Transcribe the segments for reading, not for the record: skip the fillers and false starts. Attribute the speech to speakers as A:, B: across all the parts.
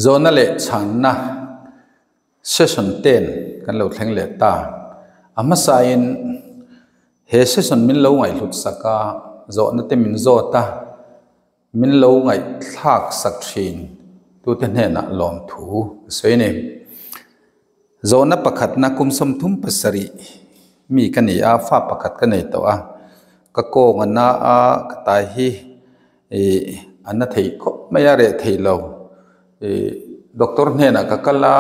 A: Zawhna leh chhanna session ten kan lo thleng leh ta. A hmasain he session min lo ngaihhlut sak a, zawhna te min zawt a, min lo ngaihthlak sak thin tute hnenah lawmthu ka sawi a ni. Zawhna pakhatna kum 37 mi ka ni a, fa pakhat ka nei tawh a, ka kawng a na a, ka tai hi ih a na thei khawp mai a, reh thei lo. Ih doctor hnenah ka kal a,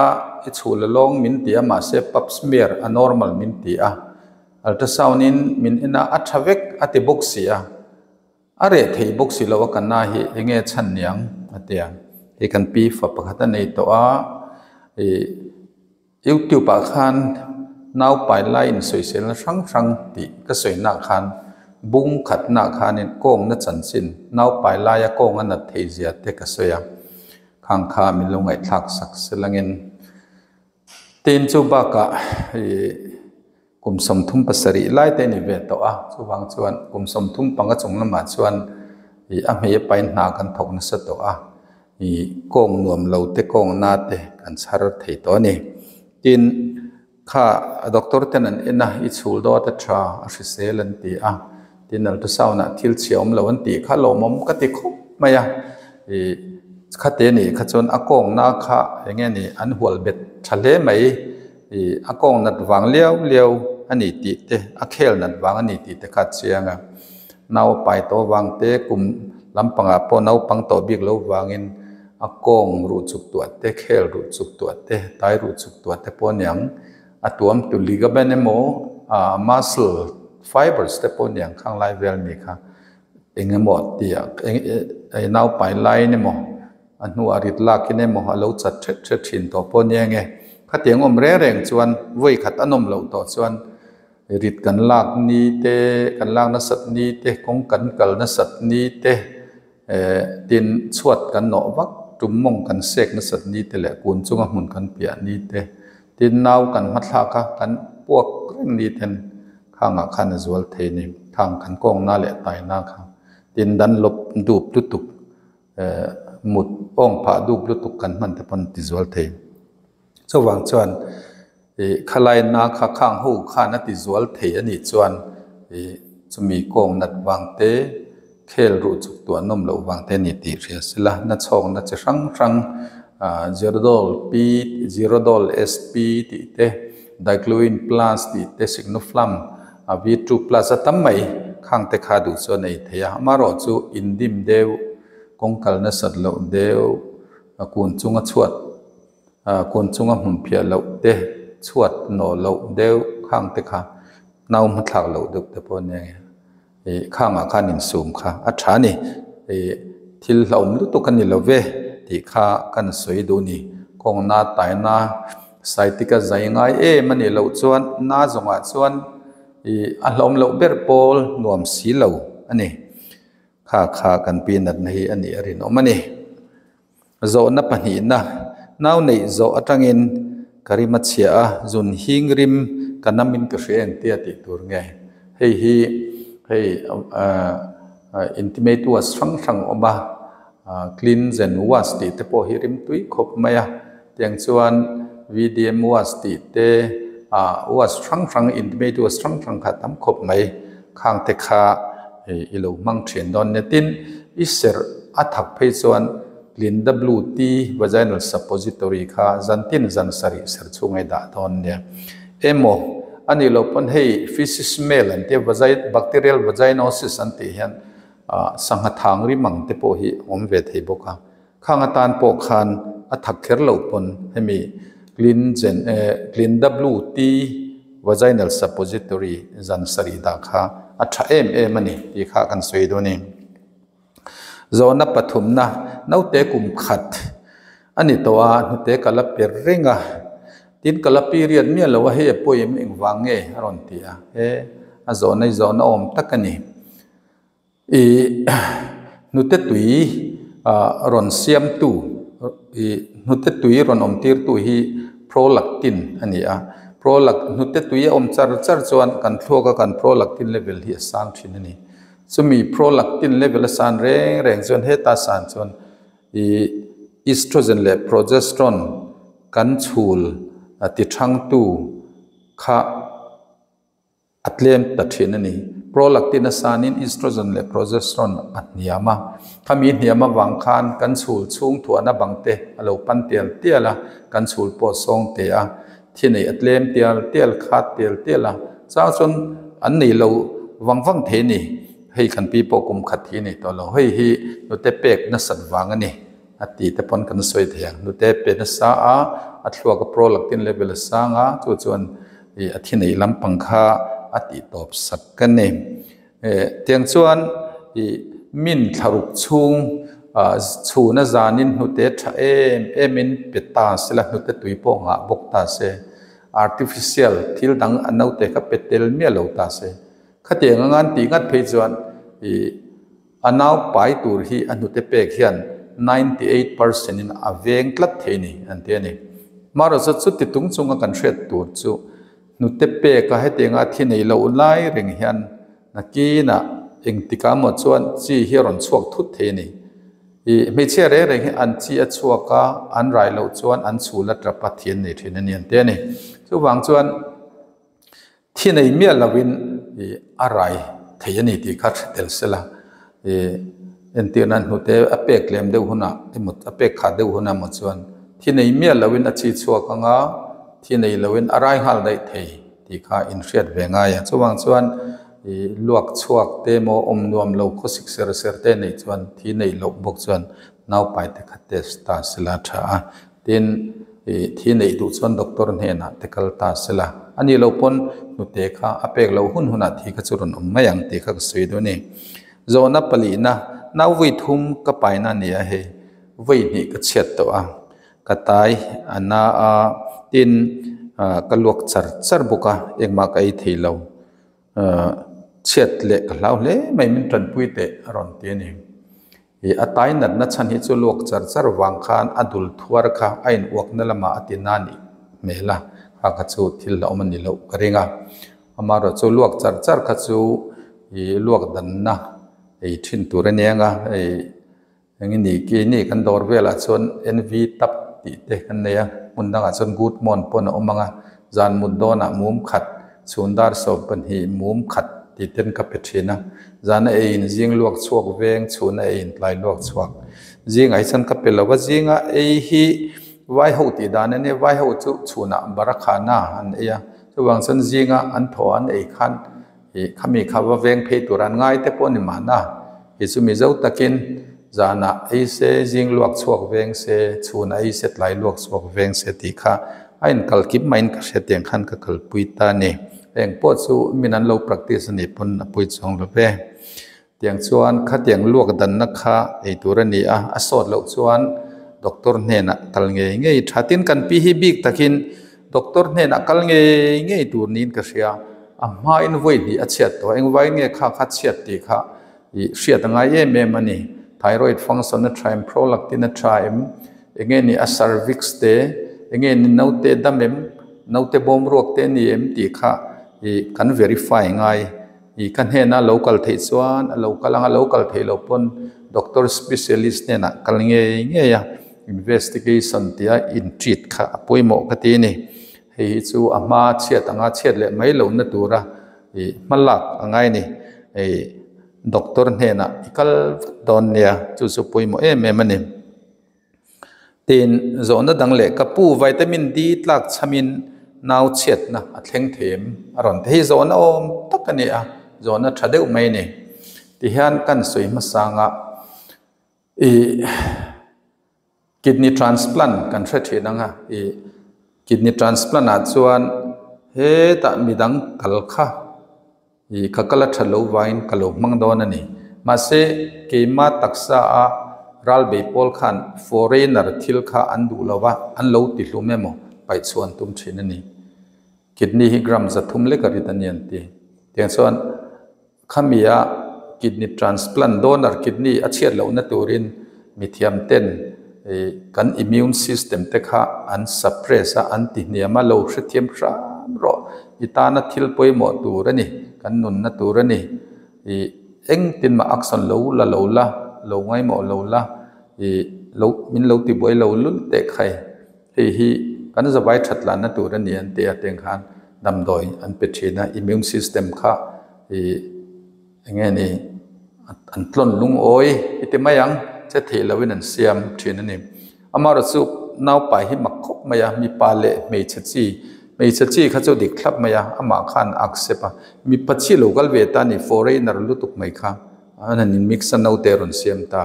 A: i chhul a lawng min ti a, mahse pap smear a normal min ti a, ultrasound in min en a, a tha vek a ti bawk si a. A reh thei bawk si lo a ka na hi enge chhan niang a ti a, hei kan pi fa pakhat a nei tawh a, ih youtube ah khan nau pai lai insawiselna hrang hrang tih ka sawi nah khan bung khat nah khanin kawngna chanchin nau pai laia kawng a nat theih zia te ka sawi a, khang kha min lo ngaihthlak sak selangin tin chu bakah ih. Kum 37 lai te a ni ve tawh a, chuvang chuan kum 35 chung lamah chuan ih a hmei a pain hna kan thawk nasa tawh a, ih kawng nuam lo te kawng na te kan chhar thei tawh a ni. Tin, kha doctor ten an en a, i chhul dawt a tha, a hrisel an ti a, tin ultrasound ah thil chhia awm lo an tih kha lawmawm ka ti khawp mai a, ih khate a nih kha chuan a kawng na kha eng nge ni an hual bet tha hle mai. Ih a kawng nat vang liau liau a ni tih te, a khel nat vang a ni tih te kha a chiang a. Nau a pai tawh vang te, kum lampangah pawh naupang tawh bik lo vangin a kawng ruh chuk tuah te, khel ruh chuk tuah te, tai ruh chuk tuah te pawh a niang. A tuam tu ligament emaw ah muscle fibers te pawh a niang khang lai vel mi kha eng emaw tih ah nau pai laiin emaw A hnuah rit lakin emaw a lo chat thet thet thin tawh pawh nia nge. Khatiang awm reng reng chuan vawi khat a nawm loh tawh chuan rit kan lak ni te, kan lak nasat ni te, kawng kan kal nasat ni te, eh tin chhuat kan nawh vak tum mawng kan sek nasat ni te leh kun chunga hmun kan piah ni te, tin nau kan hmathlak a kan puak reng ni ten khangah khan a zual thei a ni. Khang kan kawngna leh taina kha tin dan lawp dup lutuk. Mut awng phah dup lutuk kan hman te pawn ti zual thei. Chuvang chuan ih khalai na kha khang ho khan a ti zual thei a nih chuan ih chumi kawng nat vang te, khel ruh chuk tuah nawm loh vang te a ni tih hria sela. Na chhawkna chi hrang hrang ah Zerodol P, Zerodol SP tih te, Diclowin Plus tih te, Signoflam a V2 Plus a tam mai khang te kha duh chuan a ei thei a, amaherawh chu indim deuh, kawng kal nasat loh deuh, a kun chunga chhuat ah kun chunga hmun phiah loh te, chhuat nawh loh deuh khang te kha nau hmathlak loh deuh te pawh a nia nge. Ih khangah khan insum kha a tha a ni. Ih thil hlauhawm lutuk a ni lo ve tih kha kan sawi duh a ni. Kawngna taina saitika zai ngai em a nih loh chuan na zawngah chuan ih a hlauhawm loh ber pawl nuam si lo a ni. Kha kha kan pi natna hi a nih a rinawm a ni. Zawhna pahnihna, nau neih zawh atangin ka rim a chhia a, zun hing rim ka namin ka hria eng tia tih tur nge? Hei hi hei intimate wash hrang hrang awm a, cleanse and wash tih te pawh hi rim tui khawp mai a, tiang chuan VDM wash tih te wash hrang hrang intimate wash hrang hrang kha a tam khawp mai, khang te kha i lo hmang thin dawn nia. Tin, i serh a thak phei chuan Linda Blue Tea Vaginal Suppository kha zantin zan sarih serh chhunga i dah dawn nia. Emaw, a nih loh pawn hei feces smell an tia bacterial vaginosis an tih hian sangha thang rim ang te pawh hi awm ve thei bawk a. Khang atan pawh khan a thak kher loh pawn hemi Linda Blue Tea Vaginal Suppository zan sarih dah kha a tha em em a ni tih kha kan sawi dawn a ni. Zawhna pathumna naute kum khat a ni tawh a, hnute ka la per reng a, tin ka la period miah lo a, hei a pawi em engvang nge a rawn ti a, he a zawhna hi zawhna awm tak a ni. Ih hnute tui ah rawn siamtu ih hnute tui rawn awm tirtu hi prolactin a ni a, prolac hnute tui a awm char char chuan kan thluak a kan prolactin level hi a sang thin a ni. Chumi prolactin level a san reng reng chuan heta san chuan ih. Estrogen leh progesterone kan chhul ti thangtu kha a tlem ta thin a ni. Prolactin a sanin estrogen leh progesterone a hniam a, khami hniam avang khan kan chhul chhung thuahna bang te a lo pan tial tial a, kan chhul pawh a sawng te a, thi neih a tlem tial tial, khat tial tial a, chang chuan an nei lo vang vang thei a ni. Hei kan pi pawh kum khat hi a nei tawh lo, hei hi hnute pek nasat vang a ni a ti te pawn kan sawi thei ang. Hnute pe nasa a, a thluak a prolactin level a sang a, chu chuan ih a thi neih lampang kha a tih tawp sak a ni. Tiang chuan ih min thlaruk chhung ah chhuna zanin hnute tha em em in pe ta sela hnute tui pawh ngah bawk ta se, artificial thil dang a naute kha pe tel miah lo ta se. Khatiang anga an tih ngat phei chuan ih a nau pai tur hi a hnute pek hian 98% in a veng tlat thei ni an ti a ni. Marawhchu chuti tung chunga kan hriat tur chu hnute peka hetianga thi nei loh lai reng hian nakinah engtikah emaw chuan chi hi a rawn chhuak thut thei a ni. Ih hmeichhia reng reng hi an chi a chhuak a, an rai loh chuan an chhul a tap a thi an nei thin a ni an ti a ni. Chuvang chuan. Thi nei miah loin ih a rai thei a ni tih kha hre tel sela ih entir nan hnute a pek lem deuh hunah emaw a pek khat deuh hunah emaw chuan thi nei miah loin a chi chhuak anga thi nei loin a rai nghal daih thei tih kha inhriat ve ngai a. Chuvang chuan ih luak chhuak te emaw awm nuam lo khawsik ser ser te neih chuan thi neih loh bawk chuan naupai te kha test ta sela a tha a. Tin, ih thi neih duh chuan doctor hnenah te kal ta sela, a nih loh pawn hnute kha a pek loh hun hunah thi kha chu rawn awm mai ang tih kha ka sawi duh a ni. Zawhna palihna, nau vawi thum ka paina a ni a hei, vawi hnih ka chhiat tawh a, ka tai a na a, tin ka luak char char bawk a, engmah ka ei thei lo. Chhiat leh ka hlau hle mai min tanpui teh a rawn ti a ni. Ih a tai natna chhan hi chu luak char char vang khan a dul thuar kha a in uakna lamah a ti na nih hmel a, kha kha chu thil hlauhawm a ni loh ka ring a. Amaherawh chu luak char char kha chu ih luak danna ei thin tur a nia nga hei eng nge ni keini kan dawr velah chuan NV tap tih te kan nei a, hmun dangah chuan good morn pawn a awm ang a, zan mut dawnah mum khat Chhun dar 12 mum khat tih ten ka pe thin a, zan a eiin zing luak chhuak veng, chhun a eiin tlai luak chhuak. Zingah hi chuan ka pe lo va, zinga ei hi vai ho tih dan a nia, vai ho chu chhunah barakhana an ei a, chuvang chuan zinga an thaw an ei khan ih khami kha va veng phei tur an ngai te pawh a ni mahna, kei chu mizo takin zanah ei se zing luak chhuak veng se, chhun a ei se tlai luak chhuak veng se tih kha A inkal kip maiin ka hria tiang khan ka kalpui ta a ni. Eng pawh chu min an lo practice a nih pawn a pui chuang lo ve. Tiang chuan khatiang luak danna kha ei tur a ni a, a sawt loh chuan doctor hnenah kal ngei ngei tha. Tin kan pi hi bik takin doctor hnenah kal ngei ngei tur niin ka hria. A hmain vawi hnih a chhiat tawh a, engvaiin nge kha kha chhiat tih kha ih hriat a ngai em em a ni. Thyroid function a tha em, prolactin a tha em, eng nge ni a cervix te, eng nge ni naute dam em, naute bawm ruak te a ni em tih kha ih kan verify ngai. Ih ka hnena lo kal theih chuan a lo kal ang a, lo kal theih loh pawn doctor specialist hnenah kal ngei ngei a, investigation tia in treat kha a pawimawh ka ti a ni. Hei hi chu a hma chhiat anga chhiat leh mai lohna tura ih hma lak a ngai a ni. Ih doctor hnenah i kal vat dawn nia, chu chu pawimawh em em a ni. Tin, zawhna dang leh ka pu vitamin D tlak chhamin nau chhiatna a thleng thei em? A rawn ti. Hei zawhna awm tak a ni a, zawhna tha deuh mai a ni. Tihian kan sawi hmasanga ih kidney transplant kan hre thin ang a, ih kidney transplant ah chuan hetah midang kal kha Ih ka kal a that lo vangin ka lo hmang dawn a ni. Mahse, keima taksa a ral bei pawl khan foreigner thil kha an duh lo va, an lo ti hlum emaw paih chhuah an tum thin a ni. Kidney hi gram 300 lek a rit a ni an ti. Tiang chuan khamia kidney transplant donor kidney a chhiat lohna turin mithiam ten ih kan immune system te kha an suppress a, an ti hniam a, lo hrethiam hram rawh. I tana thil pawimawh tur a ni, kan nunna tur a ni. Ih engtin mah action lo la lo la, lo ngaimawh lo la, ih lo min lo ti buai lo lul teh khai. Hei hi kan zavai that tlanna tur a ni an ti a tiang khan damdawi an pe thin a, immune system kha ih eng nge ni an tlawn lungawi i ti mai ang che theih loin an siam thin a ni. Amaherawhchu naupai hi mak khawp mai a, mipa leh hmeichhe chi, hmeichhe chi kha chu dik thlap mai a, amah khan a accept a, mipa chi lo kal ve ta a ni foreigner lutuk mai kha an han in mix a naute a rawn siam ta,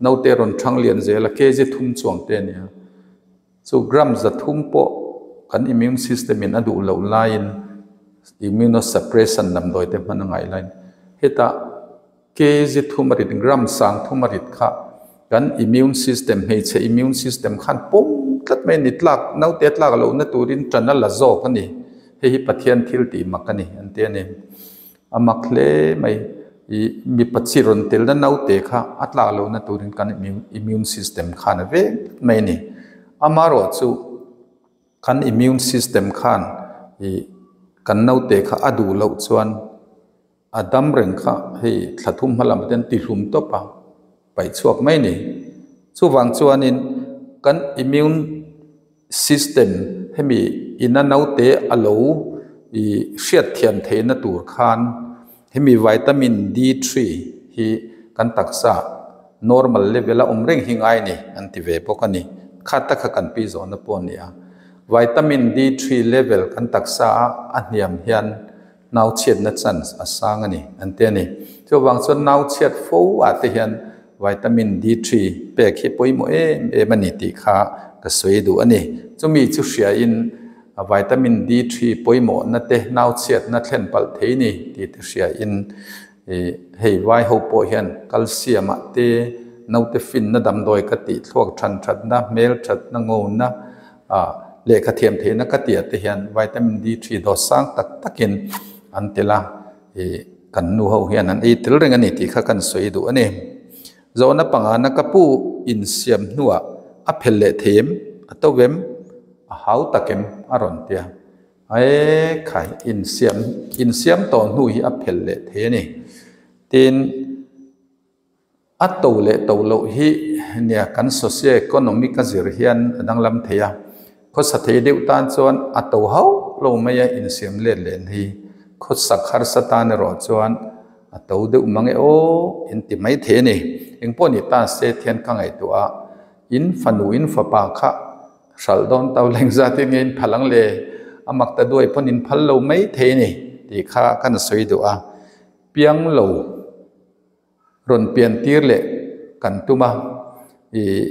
A: naute a rawn thang lian zel a kg thum chuang te a ni a. Chu gram 300 pawh kan immune system in a duh loh laiin immunosuppression damdawi te hman a ngaih laiin hetah kg thum a rit, gram 3000 a rit kha kan immune system, hmeichhe immune system khan pawm tlat mai a ni. Tlak, naute tlak lohna turin tan a la zawk a ni. Hei hi Pathian thil tih mak a ni an ti a ni. A mak hle mai. I mipa chi rawn telna naute kha a tlak lohna turin kan immune system khan a veng tlat mai a ni. Amaherawh chu kan immune system khan i kan naute kha a duh loh chuan a dam reng kha hei thla thum hma lamah te an ti hlum tawp a, paih chhuak mai a ni. Chuvang chuanin kan immune System hemi ina naute a lo i hriatthiam theihna tur khan hemi vitamin D3 hi kan taksa normal level a awm reng hi ngai ni an ti ve bawk a ni. Kha tak kha kan pi zawhna pawh a ni a. Vitamin D3 level kan taksa a a hniam hian nau chhiatna chance a sang a ni an ti a ni. Chuvang chuan nau chhiat fo ah te hian vitamin D3 pek hi pawimawh em em a ni tih kha ka sawi duh a ni. Chumi chu hriain vitamin D3 pawimawhna te nau chhiatna thlen palh thei ni tih te hriain hei vai ho pawh hian calcium ah te naute finna damdawi ka tih thluak than thatna, hmel thatna, ngona lehkha thiam theihna ka tih ah te hian vitamin D3 dawt sang tak takin an tel a, ih kan nu ho hian an ei tel reng a ni tih kha kan sawi duh a ni. Zawhna pangana ka pu insiam hnuah a phel leh thei em? A to em? A hau tak em? A rawn ti a. Ae khai insiam insiam tawh hnu hi a phel leh thei a ni. Tin. A to leh to loh hi nia kan socio-economic a zir hian a danglam thei a, khawsa thei deuh tan chuan a to hauh lo mai a insiam let len hi khawsak harsa tan erawh chuan a to deuh mang e aw in ti mai thei a ni. Engpawh ni ta se thian ka ngaihtuah a, in fanu in fapa kha hralh dawn to leng zat in nge in phal ang le, a mak ta duai pawn in phal lo mai thei a ni tih kha kan sawi duh a, piang lo. Rawn pian tir leh kan tum a, ih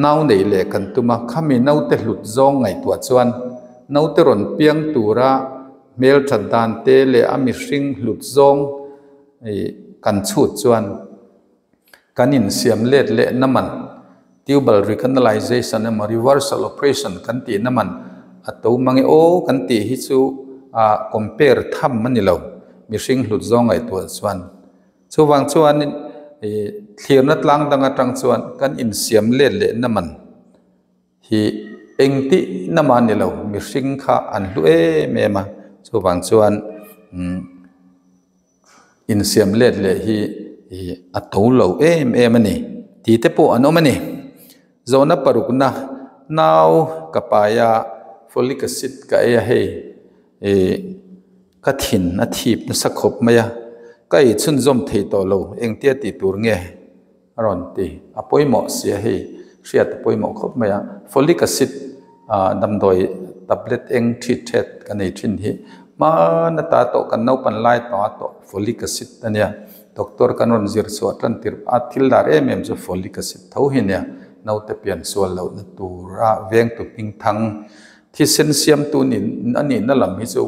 A: nau neih leh kan tum a, khami naute hlut zawng ngaihtuah chuan naute rawn piang tura hmelthat dan te leh a mihring hlut zawng ih kan chhut chuan kan insiam let leh na man tubal recanalization emaw reversal operation kan tih na man a to mang e aw kan tih hi chu a compare tham a ni lo mihring hlut zawng ngaihtuah chuan. Chuvang chuan thlirna tlang dang atang chuan kan insiam let leh na man hi engtih na mah ni lo, mihring kha an hlu em em a. Chuvang chuan insiam let leh hi a to lo em em a ni tih te pawh an awm a ni. Zawhna parukna nau ka pai a, folic acid ka ei a hei. Ka thin a thip nasa khawp mai a, ka ei chhunzawm thei tawh lo, engtia tih tur nge? a rawn ti. A pawimawh sia hei, hriat a pawimawh khawp mai a. Folic acid damdawi tablet eng thit thet ka nei thin hi hman ata tawh kan naupan lai tawh a tawh folic acid a nia. Doctor kan rawn zir chhuah tan tirh a thil dar em em chu folic acid tho hi a nia. Naute pian sual lohna tura vengtu hming thang Thisen siamtu nih a nihna lam hi chu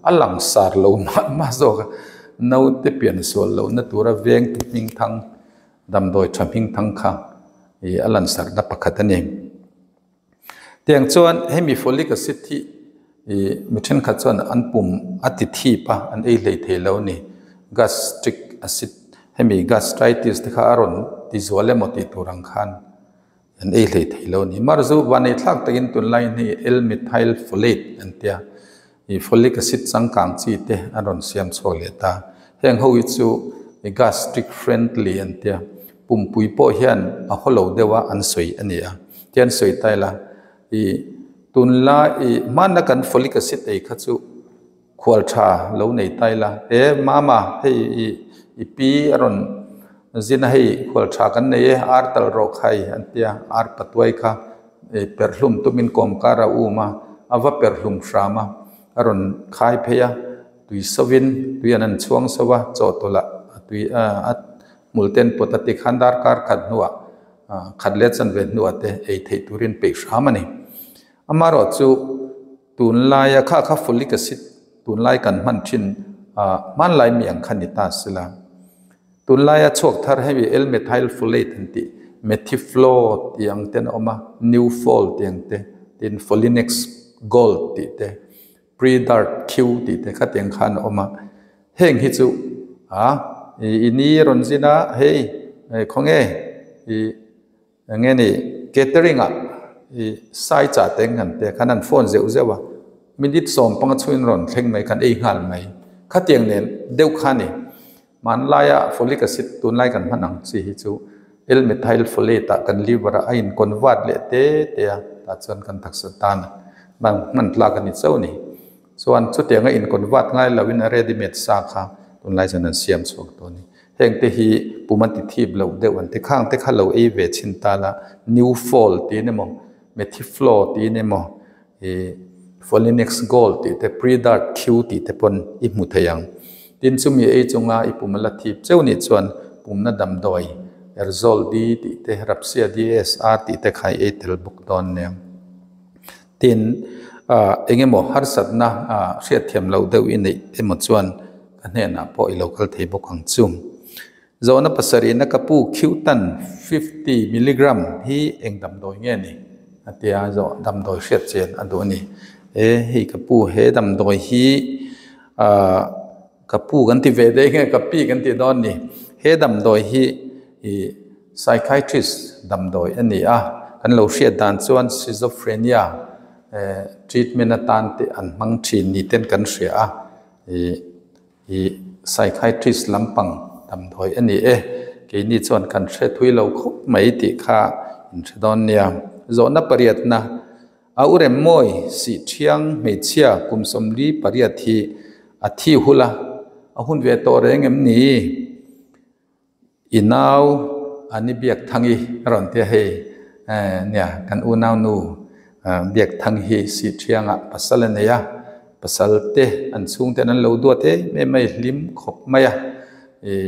A: a langsar lo mah mah zawk a, naute pian sual lohna tura vengtu hming thang, damdawi tha hming thang kha ih a lansarna pakhat a ni. Tiang chuan hemi folic acid hi ih mi thenkhat chuan an pum a ti thip a, an ei hlei thei lo a ni. Gastric acid hemi gastritis te kha a rawn ti zual emaw tih tur ang khan. An ei hlei thei lo a ni. Mar zu vanei thlak takin tunlai hi L-methyl folate an tia. Ih folic acid changkang chi te an rawn siam chhuak leh ta. Heng ho hi chu gastric friendly an tia. Pumpui pawh hian a haw lo deuh a an sawi a ni a. Tihian sawi ta ila i tunlai i hmanna kan folic acid ei kha chu khual tha lo nei ta ila e mama hei i i pi a rawn zin a hei khual tha kan nei e ar tal rawh khai an tia ar patuai kha i perhlum tumin kawmkar a um a a va perhlum hram a a rawn khai phei a tui sovin tui an an chhuang so a chawhtawlh ah tui a hmul ten pawt a ti khan darkar khat hnuah khat leh chanve hnuah te ei theih turin peih hram a ni. Amaherawhchu tunlaia kha kha folic acid tunlai kan hman thin hmanlai mi ang kha ni ta sela. Tunlaia chhuak thar hemi L-methylfolate an tih Methiflo tih ang ten a awm a, Newfol tih ang te, tin Folinex Gold tih te, Predart Q tih te khatiang khan a awm a. Heng hi chu a i ni rawn zin a, hei khawnge i Eng nge ni, catering ah i sai chah te ngan te khan an phone zeuh zeuh a, minute 15 chhungin rawn thleng mai khan ei nghal mai. Khatiang nen deuh kha ni. Hmanlaia folic acid tunlai kan hman ang chi hi chu L-methyl folate ah kan liver ah a in convert leh te te a, tah chuan kan taksa tan hman tlak a ni chauh a ni. Chuan chutianga in convert ngai loin a ready made sa kha tunlai chuan an siam chhuak tawh a ni. Heng te hi pum an ti thip loh deuh an ti. Khang te kha lo ei ve chhin ta la, New Fall tiin emaw, Methiflo tiin emaw, ih Folinex Gold tih te, Predart Q tih te pawn i hmu thei ang. Tin chumi ei chunga i pum a la thip cheu nih chuan pumna damdawi Erzol D tih te, Rapsia DSR tih te kha i ei tel bawk dawn nia. Tin, eng emaw harsatna hriatthiam loh deuh i neih emaw chuan ka hnenah pawh i lo kal thei bawk ang chu. Zawhna pasarihna ka pu Khiutan 50 milligram hi eng damdawi nge ni? A ti a, zawh damdawi hriat chen a duh a ni. E, hei ka pu he damdawi hi ka pu kan ti ve daih nge ka pi kan ti dawn ni. He damdawi hi ih psychiatrist damdawi a ni a, kan lo hriat dan chuan schizophrenia eh treatment atan te an hmang thin ni ten kan hria a, ih ih psychiatrist lampang damdawi a ni e. Keini chuan kan hre thui lo khawp mai tih kha in hre dawn nia. Zawhna pariatna A u Remmawi sih thiang hmeichhia kum 48 hi a thi hul a, a hun ve tawh reng em ni? I nau Ani Biakthangi a rawn ti a, hei nia kan unau nu Biakthangi hi sih thiangah pasal a nei a, pasal te an chhungten an lo duat em em mai hlim khawp mai a, ih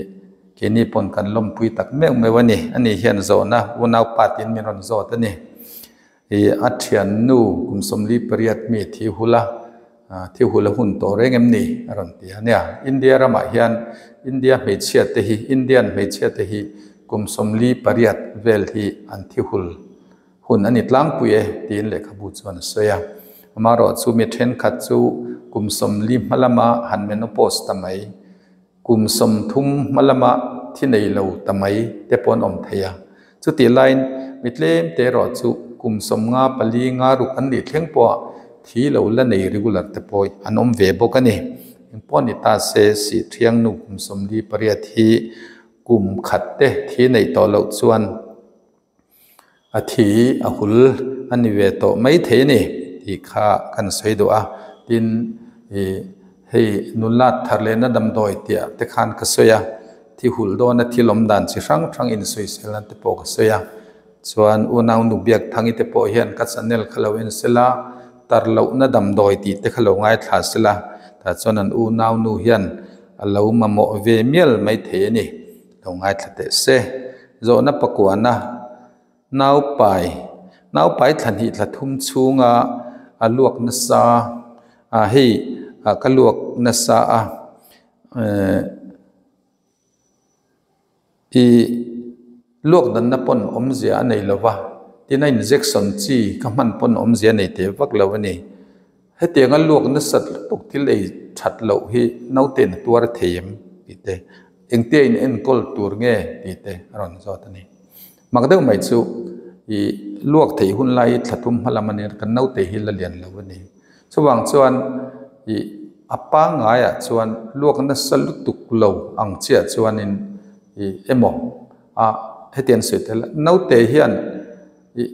A: keini pawn kan lawmpui tak meuh meuh a ni, ani hian zawhna unau pa tiin min rawn zawt a ni. I a thiannu kum 48 mi thi hul a, thi hul a hun tawh reng em ni? a rawn ti a nia. India ramah hian India hmeichhia te hi, Indian hmeichhia te hi kum 48 vel hi an thi hul hun a ni tlangpui e tiin lehkhabu chuan a sawi a. Amaherawhchu mi thenkhat chu kum 40 hma lama han menopause ta mai. Kum 30 hma lama thi nei lo ta mai te pawh an awm thei a. Chutih laiin mi tlem te erawh chu kum 50 pali nga ruk an nih thleng pawha thi lo la nei regular te pawh an awm ve bawk a ni. Engpawh ni ta se sih thiang nu kum 48 hi kum khat te thi neih tawh loh chuan A thi a hul a ni ve tawh mai thei a ni tih kha kan sawi duh a. Tin, ih hei nulat thar lehna damdawi tih te khan ka sawi a, thi hul dawna thil awm dan chi hrang hrang insawiselna te pawh ka sawi a. Chuan unau nu Biakthangi te pawh hian ka channel kha lo en sela, tar lohna damdawi tih te kha lo ngaithla sela, tah chuan an unau nu hian a lo mamawh ve mial mai thei a ni. Lo ngaithla teh se. Zawhna pakuana naupai, naupai thla hnih thla thum chhunga a luak nasa a hei ka luak nasa a eh ih luak danna pawn awmzia a nei lova tin a injection chi ka hman pawn awmzia a nei teh vak lo a ni. Hetianga luak nasat lutuk thil ei that loh hi naute na tuar thei em tih te, engtia in enkawl tur nge tih te a rawn zawt a ni. Mak deuh mai chu i luak theih hun lai thla thum hma lam a nia kan naute hi la lian lo a ni. Chuvang chuan i a pangaiah chuan luak nasa lutuk lo ang chiah chuanin i emaw a. Hetiang sawi tel a, naute hian ih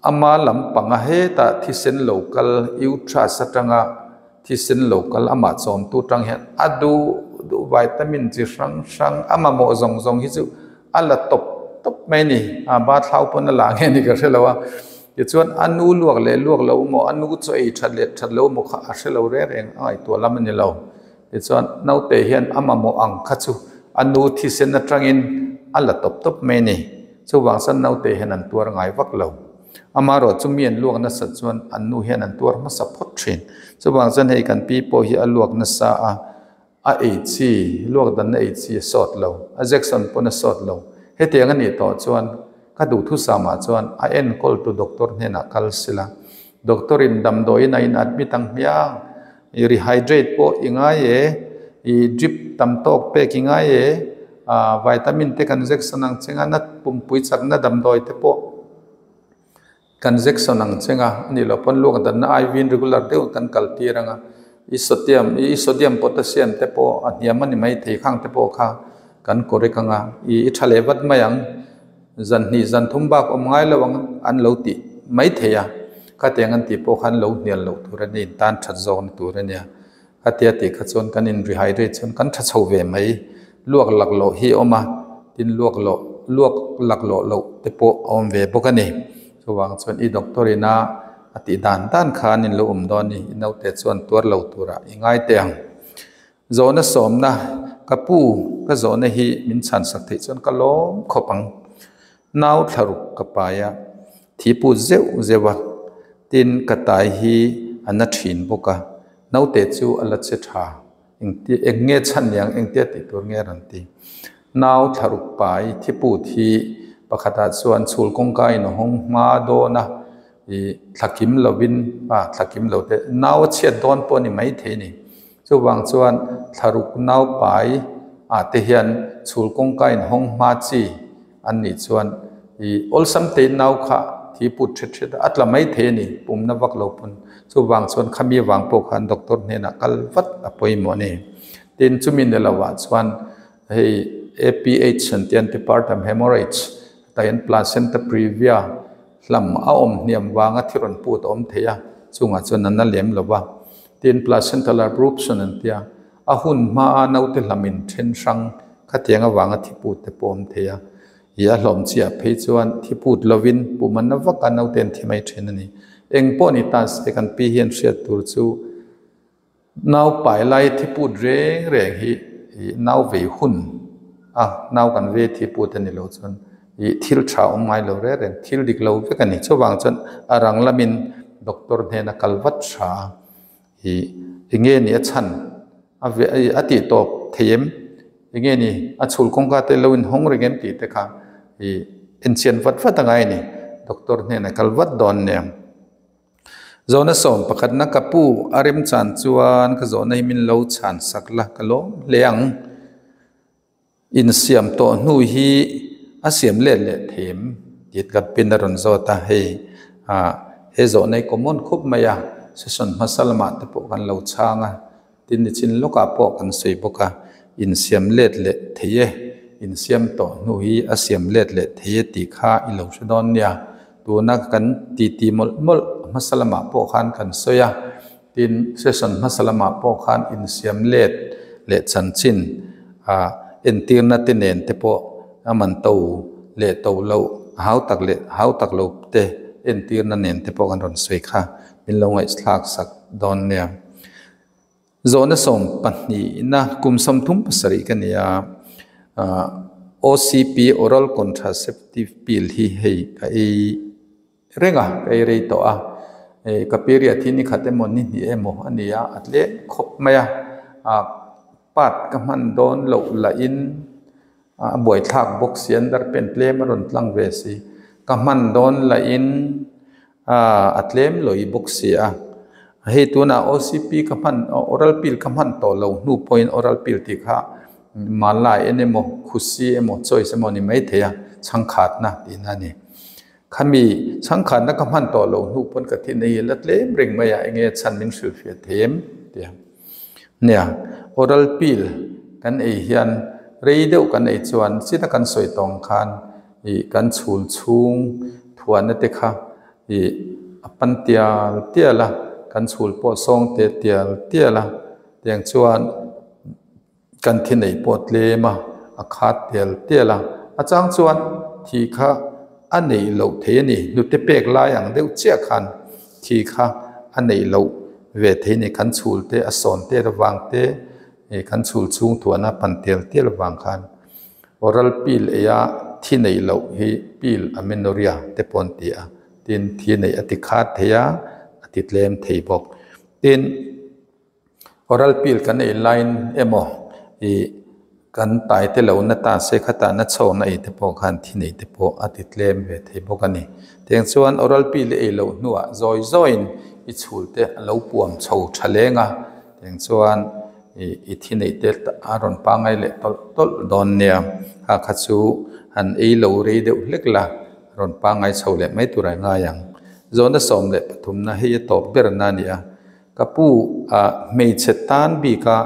A: ama lampanga hetah thisen lo kal uterus atanga thisen lo kal amah chawmtu tang hian a duh duh vitamin chi hrang hrang a mamawh zawng zawng hi chu a la tawp tawp mai a ni. A ba thlau pawn a la nge ni ka hre lo a, tichuan a nu luak leh luak lo emaw a nu chaw ei that leh that lo emaw kha a hre lo reng reng a ngaihtuah lam a ni lo. Tichuan naute hian a mamawh ang kha chu a nu thisen atangin a la tawp tawp mai a ni. Chuvang chuan naute hian an tuar ngai vak lo. Amaherawh chu mi an luak nasat chuan an nu hian an tuar hmasa phawt thin. Chuvang chuan hei kan pi pawh hi a luak nasa a, a ei chi, luak danna ei chi a sawt lo, a jection pawn a sawt lo. Hetiang a nih tawh chuan ka duhthusamah chuan a enkawltu doctor hnenah kal sila. Doctor in damdawiin a in admit ang hmiang, i rehydrate pawh i ngai e, i drip tam tawk pek i ngai e, ah vitamin te kan jection ang chenga na pumpui chakna damdawi te pawh kan jection ang chenga a nih loh pawn luak danna IV in regular deuh kan kal tir ang a, i sodium i sodium potassium te pawh a hniam a ni maithei khang te pawh kha kan correct ang a, i i tha leh vat mai ang. Zan hnih zan thum bak awm ngai lo ang an lo tih mai thei a, khatiang an tih pawh khan lo hnial loh tur a ni, tan that zawkna tur a nia. Khatia tih kha chuan kan in rehydrate chuan kan tha chho ve mai. Luak lak loh hi a awm a, tin luak loh luak lak loh loh te pawh a awm ve bawk a ni. Chuvang chuan i doctor ina a tih dan dan khan in lo awm dawn a ni, i naute chuan tuar lo turah i ngai teh ang. Zawhna sawmna, Ka pu, ka zawhna hi min chhansak theih chuan ka lawm khawp ang. Nau thlaruk ka pai a, thi put zeuh zeuh a, tin ka tai hi a na thin bawk a, naute chu a la che tha, engti eng nge chhan niang engtia tih tur nge a rawn ti. Nau thlaruk pai thi put hi pakhatah chuan chhul kawngka in a hawng hma dawn a, ih thlakim lovin, ah thlakim lo te nau a chhiat dawn pawh a ni maithei a ni. Chuvang chuan thlaruk naupai ah te hian chhul kawngka in hawng hma chi an nih chuan ih awlsam tein nau kha thi put thet thet a, a tla mai thei a ni pumna vak lo pawn. Chuvang chuan khami vang pawh khan doctor hnenah kal vat a pawimawh a ni. Tin chumi ni lo ah chuan hei APH an tih antepartum hemorrhage tah hian placenta previa hlam a awm hniam vanga thi rawn put a awm thei a, chungah chuan a na lem lo va. Tin placental abruption an tia, a hun hmaa naute hlamin then hrang khatiang avanga thiput te pawh awm thei a. I a hlawm chiah phei chuan thiput lovin pum a na vak a, naute an thi mai thin a ni. Eng pawh ni ta se kan pi hian hriat tur chu nau pai lai thiput reng reng hi i nau vei hun a, nau kan ve thiput a ni lo chuan i thil tha awm ngai lo reng reng, thil dik lo vek a ni. Chuvang chuan a rang lamin doctor hnena kal vat tha a, i enge ni a chhan a ve a tih tawp thei em, enge ni a chhul kawngka te lo inhawng reng em tih te kha i enchian vat vat a ngai a ni, doctor hnena kal vat dawn nia. Zawhna sawm pakhatna ka pu a remchan chuan ka zawhna hi min lo chhan sak la ka lawm hle ang. Insiam tawh hnu hi a siam let leh them tih ka pin a rawn zawt a, hei ah he zawhna hi common khup mai a, session hmasa lamah te pawh kan lo chhang a, tin nichin lawkah pawh kan sawi bawk a, insiam let leh thei e, insiam tawh hnu hi a siam let leh thei e tih kha i lo hre dawn nia, tuna kan titi mawlh mawlh hmasa lamah pawh khan kan sawi a. Tin, session hmasa lamah pawh khan insiam let leh chanchin ah entirna te nen te pawh a man to leh to loh a hau tak leh hau tak lo te entirna nen te pawh kan rawn sawi kha min lo ngaihthlak sak dawn nia. Zawhna 22na kum 37 ka ni a, ah OCP Oral Contraceptive Pill hi hei ka ei Reng a, ka ei rei tawh a, eh ka period hi ni khat emaw ni hnih emaw a ni a, a tlem khawp mai a, ah part ka hman dawn loh lahin a buaithlak bawk si an dar pen tlem a rawn tlang ve si, ka hman dawn lahin ah a tlem lawih bawk si a, hei tunah OCP ka hman oral pill ka hman tawh lo hnu pawhin oral pill tih kha mala en emaw khusi emaw choice emaw a ni maithei a, chhangkhatna tihna a ni. Khami chhangkhatna ka hman tawh lo hnu pawn ka thi nei la tlem reng mai a, enge chhan min hrilhfiah thei em? Tia. Nia, oral pill kan ei hian rei deuh kan ei chuan chita kan sawi tawng khan Ih kan chhul chhung thuahna te kha ih a pan tial tial a, kan chhul pawh sawng te tial tial a, tiang chuan kan thi neih pawh tlem a, a khat tial tial a, a chang chuan thi kha a neih loh thei a ni, hnute pek lai ang deuh chiah khan thi kha a neih loh ve thei a ni, kan chhul te a sawn te avang te ih kan chhul chhung thuahna pan tial tial avang khan. Oral pill eia thi neih loh hi pill amenorrhea te pawh an ti a, tin thi neih a ti khat thei a, a ti tlem thei bawk. Tin, oral pill kan ei laiin emaw ih kan tai te lo na ta se khatah na chhawkna ei te pawh khan thi neih te pawh a ti tlem ve thei bawk a ni. Tiang chuan oral pill i ei loh hnuah zawi zawiin i chhul te a lo puam chho tha leng a, tiang chuan I thi neih te a rawn pangai leh tawlh tawlh dawn nia, kha kha chu han ei lo rei deuh hlek la, rawn pangai chho leh mai tur a ngai ang. Zawhna 13 na hei a tawp ber na a ni a, ka pu a hmeichhe tan bika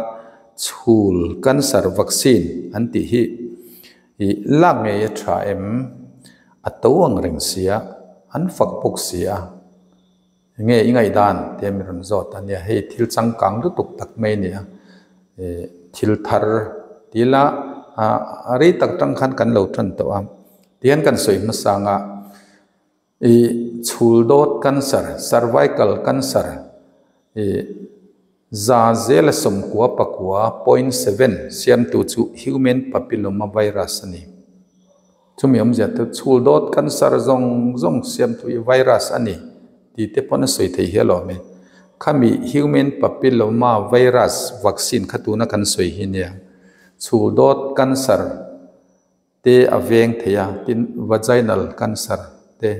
A: chhul cancer vaccine an tih hi i lak ngei a tha em? A to ang reng sia, an fak bawk si a. Enge i ngaihdan tia mi rawn zawt a nia, hei thil changkang lutuk tak mai a ni a, ih thil thar ti ila a rei tak tang khan kan lo tan tawh a, tihian kan sawi hmasa ang a, ih chhul dawt cancer, cervical cancer ih 9.9.7 siamtu chu human papilloma virus a ni. Chumi awmzia chu chhul dawt cancer zawng zawng siamtu hi virus a ni tih te pawn a sawi thei hial awm e. Khami human papilloma virus vaccine kha tuna kan sawi hi nia chhul dawt cancer te a veng thei a, tin vaginal cancer te,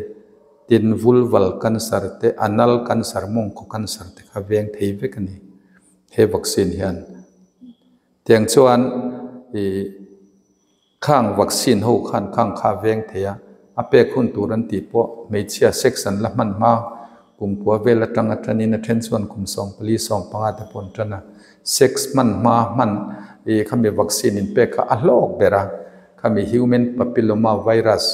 A: tin vulval cancer te, anal cancer, mawngkaw cancer te kha veng thei vek a ni he vaccine hian. Tiang chuan ih. Khang vaccine ho khan khang kha a veng thei a, a pek hun tur an tih pawh hmeichhia sex an la hman hma kum kua vel atang atanin a then chuan kum 14 15 te pawh an tan a, sex hman hma hman ih khami vaccine in pek kha a hlawk ber a, khami human papilloma virus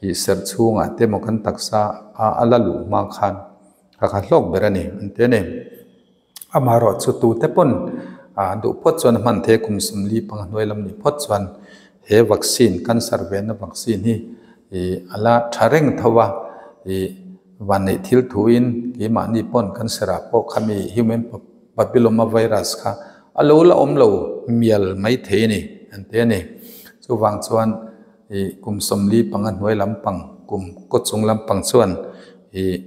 A: ih serh chhungah te emaw kan taksa a a la luh hma khan kha kha hlawk ber a ni an ti a ni. Amaherawh chu tute pawn duh phawt chuan a hman thei a, kum 45 hnuai lam nih phawt chuan he vaccine, cancer venna vaccine hi ih a la tha reng tho a, ih vanneih thil thuin keimahni pawn cancer ah pawh khami human papilloma virus kha a lo la awm lo mial mai thei a ni an ti a ni. Chuvang chuan ih kum 45 hnuai lampang kum kaw chung lampang chuan ih.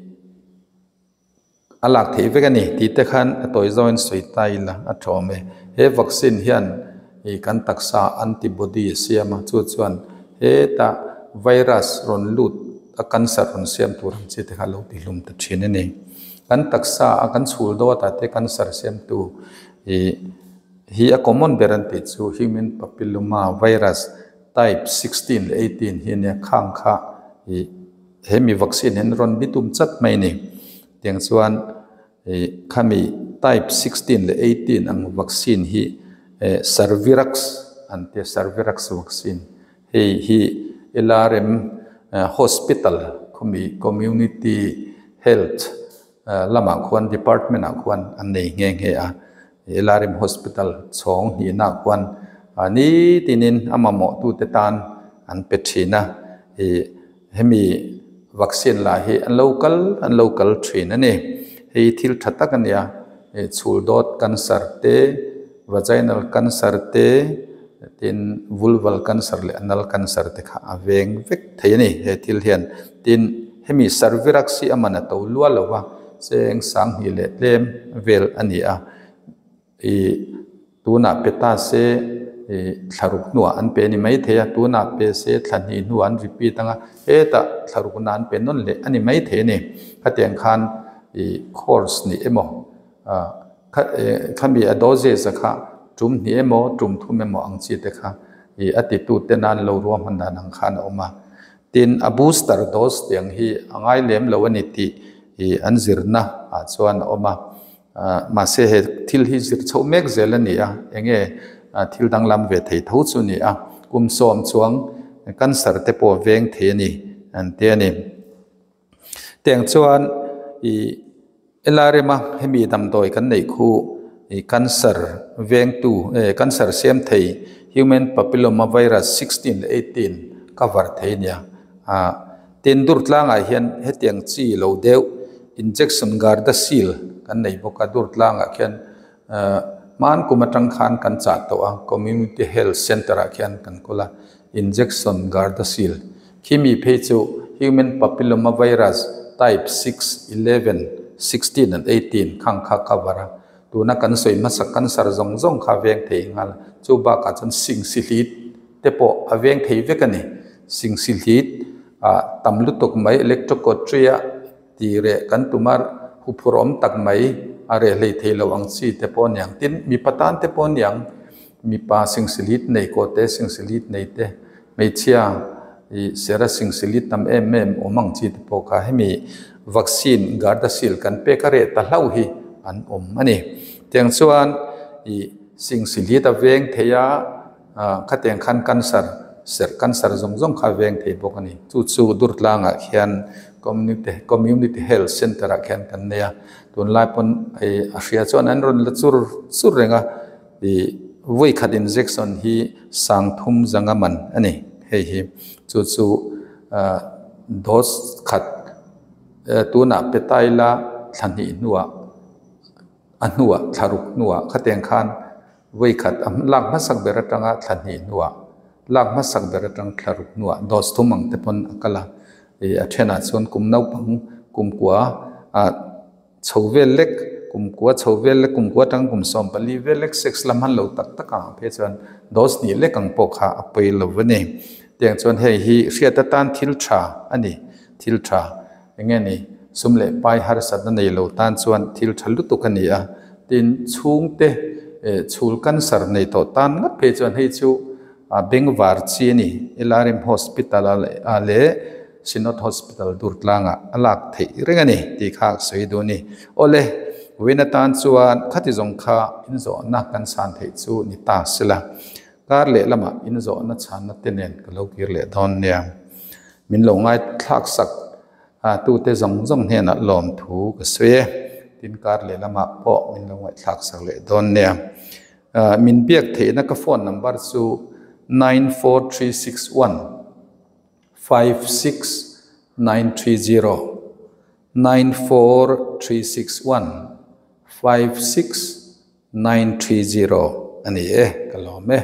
A: A lak theih vek a ni tih te khan a tawi zawngin sawi ta ila a tha awm e. He vaccine hian ih kan taksa antibody a siam a, chu chuan hetah virus rawn lut a cancer rawn siam tur ang chi te kha a lo ti hlum ta thin a ni. Kan taksa a kan chhul dawt ah te cancer siamtu ih hi a common ber an tih chu human papilloma virus type 16 leh 18 hi a nia khang kha ih. He mi vaccine hian rawn bi tum chat mai a ni. Tiang chuan ih khami type 16 leh 18 ang vaccine hi eh Cervirax an ti a, Cervirax vaccine. Hei hi LRM hospital khawmi community health lamah khuan department ah khuan an nei nghe nghe a. LRM hospital chhawng hnihna ah khuan nitinin a mamawh tute tan an pe thin a. Ih. Hemi vaccine lah hi an lo kal an lo kal thin a ni. Hei thil tha tak a nia, chhul dawt cancer te, vaginal cancer te, tin vulval cancer leh anal cancer te kha a veng vek thei a ni he thil hian. Tin, hemi Cervirax hi a man a to lua lo va, cheng 2000 leh tlem vel a ni a. Ih tunah pe ta se ih thla ruk hnuah an pe a ni maithei a, tunah pe se thla hnih hnuah an repeat ang a, hetah thla rukna an pe nawn leh a ni maithei a ni. Khatiang khan ih course nih emaw ah kha eh khami a doses a kha tum hnih emaw tum thum emaw ang chi te kha ih a titute nan lo ruahman dan ang khan a awm a. Tin, a booster dose tiang hi a ngai lem lo a ni tih ih an zirna ah chuan a awm a. Mahse he thil hi zir chhoh mek zel a ni a, enge thil danglam ve thei tho chu a ni a. Kum 10 chuang cancer te pawh a veng thei a ni an ti a ni. Tiang chuan ih LRM a hemi damdawi kan neih khu ih cancer vengtu eh cancer siam thei human papilloma virus 16 leh 18 cover thei a nia ah tin dur tlangah hian hetiang chi lo deuh injection gardasil kan nei bawk a dur tlangah khian ah hman kum atang khan kan chah tawh a community health center ah khian kan kawl a injection gardasil khimi phei chu human papilloma virus type 6 11 16 and 18 khang kha cover a tuna kan sawi hmasa cancer zawng zawng kha veng thei nghal chu bakah chuan sing si hlit te pawh a veng thei vek a ni sing si hlit ah tam lutuk mai electrocautery a tih reh kan tum a huphurh awm tak mai a reh hlei thei lo ang chi te pawh a niang tin mipa tan te pawh a niang mipa sing si hlit nei kaw te sing si hlit nei te hmeichhia ih sera sing si hlit tam em em awm ang chi te pawh kha hemi vaccine gardasil kan pek a reh ta hlauh hi an awm a ni tiang chuan ih sing si hlit a veng thei a ah khatiang khan cancer serh cancer zawng zawng kha a veng thei bawk a ni chu chu Durtlangah khian community community health center ah khian kan nei a tunlai pawn hei a hria chuan an rawn la chur chur reng a ih vawi khat injection hi sangthum zanga man a ni hei hi chu chu ah dose khat tunah pe ta ila thla hnih hnuah a hnuah thla ruk hnuah khatiang khan vawi khat a lak hmasak ber atanga thla hnih hnuah lak hmasak ber atang thla ruk hnuah dose thum ang te pawn a kal a ih a thenah chuan kum naupang kum kua ah chho vel lek kum kua chho vel lek kum kua atang kum 14 vel lek sex lam han lo tak tak ang phei chuan dose hnih lek ang pawh kha a pawi lo a ni tiang chuan hei hi hriat atan thil tha a ni thil tha eng nge ni sum leh pai harsatna nei lo tan chuan thil tha lutuk a ni a tin chhungte eh chhul cancer nei tawh tan ngawt phei chuan hei chu a bengvar chi a ni LRM hospital ah leh Synod Hospital Durtlangah a lak theih reng a ni tih kha a sawi duh a ni. Awle, vawiin atan chuan khati zawng kha inzawhna kan chhan theih chu ni ta sela, kar leh lamah inzawhna chhanna te nen ka lo kir leh dawn nia. Min lo ngaithlak sak tute zawng zawng hnenah lawmthu ka sawi e. Tin, kar leh lamah pawh min lo ngaihthlak sak leh dawn nia. Min biak theihna ka phone number chu 94361. 56930 94361 56930 a ni e, ka lawm e.